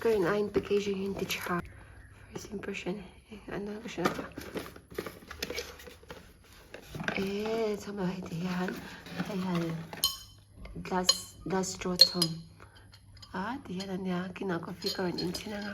Ka rin aiin packaging hi an ti tha. First impression eng an ka hre lo eee chhawm ah heti hian hei hian glass glass straw chhawm a ti hian a nia kinah coffee ka rawn in thin ang a.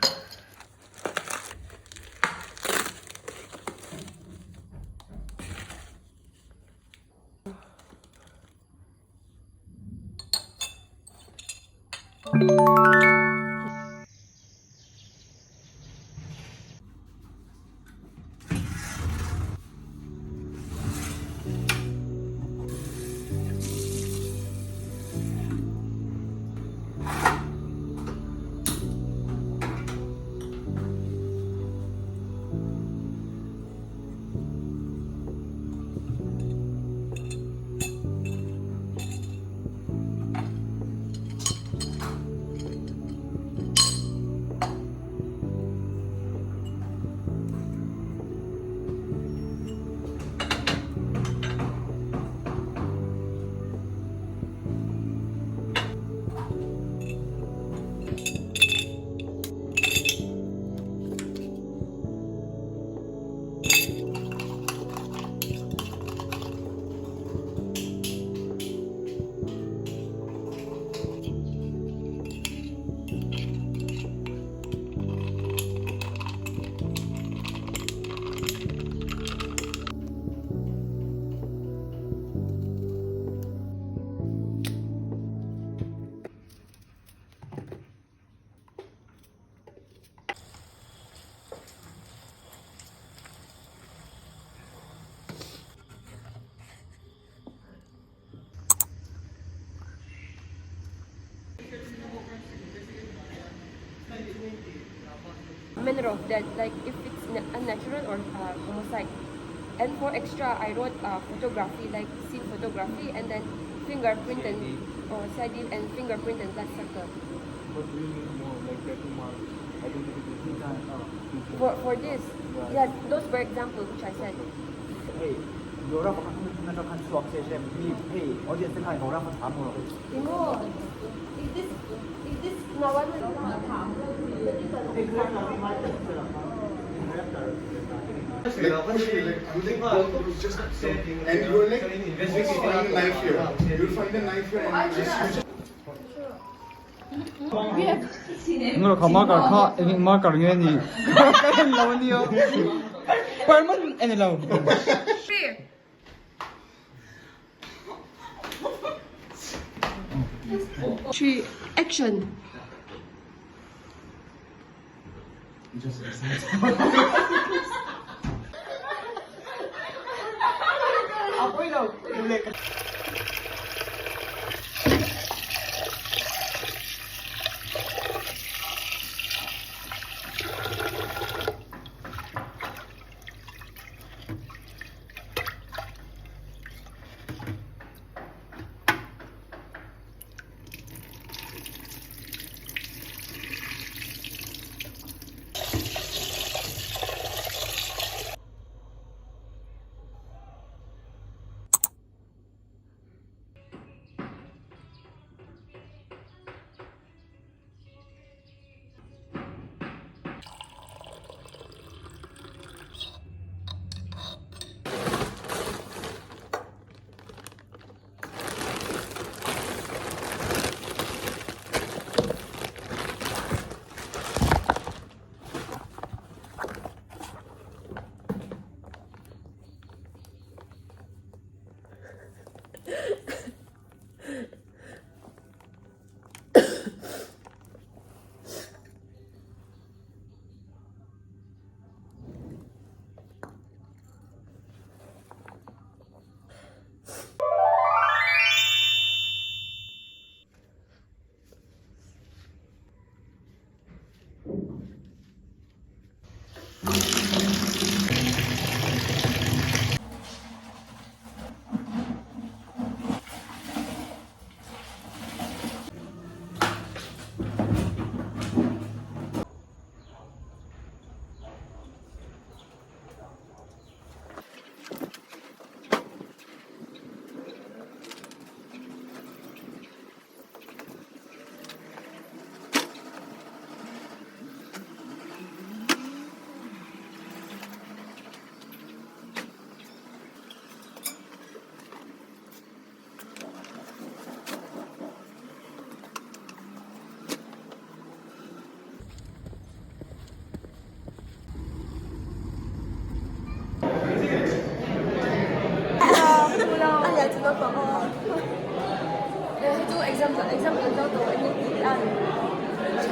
Manner of death, like if it's unnatural or homicide. And for extra, I wrote photography, like scene photography, and then fingerprint and or CID and fingerprint and blood circle. What do you need more, like tattoo marks, identification? For this, yeah, those were examples which I said. Hei, Laura pakhat hmun atang khan chhuak se hrem mi hei audience te khan Laura kha thlam rawh. Is this is this Nawan? Like, I'm like, just and you're like, just find a knife here. You'll find a knife here and you just Ngawr kha marker kha eng marker nge ni ka en lo ania permanent en lo. Three, action.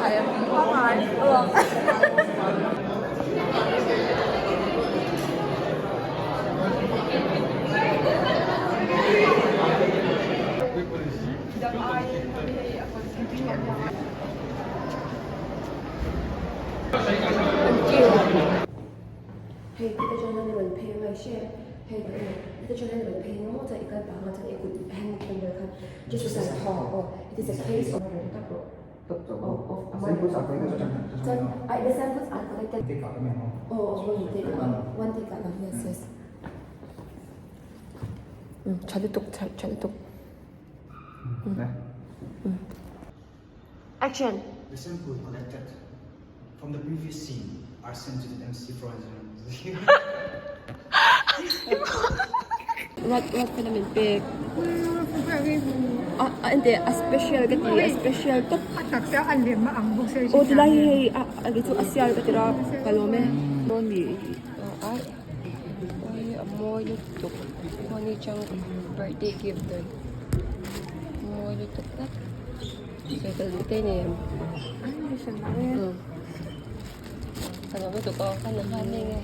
Hei tita chuan hian rawn phei angai hre hei tita chuan hian rawn phei emaw chuan i kal pah anga chuan i kut hand finger khan just a thaw aw it is a case of rawn tap rawh chuan ai the samples are collected aw aw one take ah one take ah lang yes yes tha lutuk tha lutuk action The sample collected from the previous scene are sent to the MC forensic. Ruat ruat khan a min pek a a ente a special ka ti a special tawp aw tilai hi hei a a kei chu a sial ka ti ra ka lawm e ai a mawi lutuk mahni chang birthday gift dawn mawi lutuk tlat sawi tel duh te nei em ka lawm lutuk aw ka na nghal mai nge.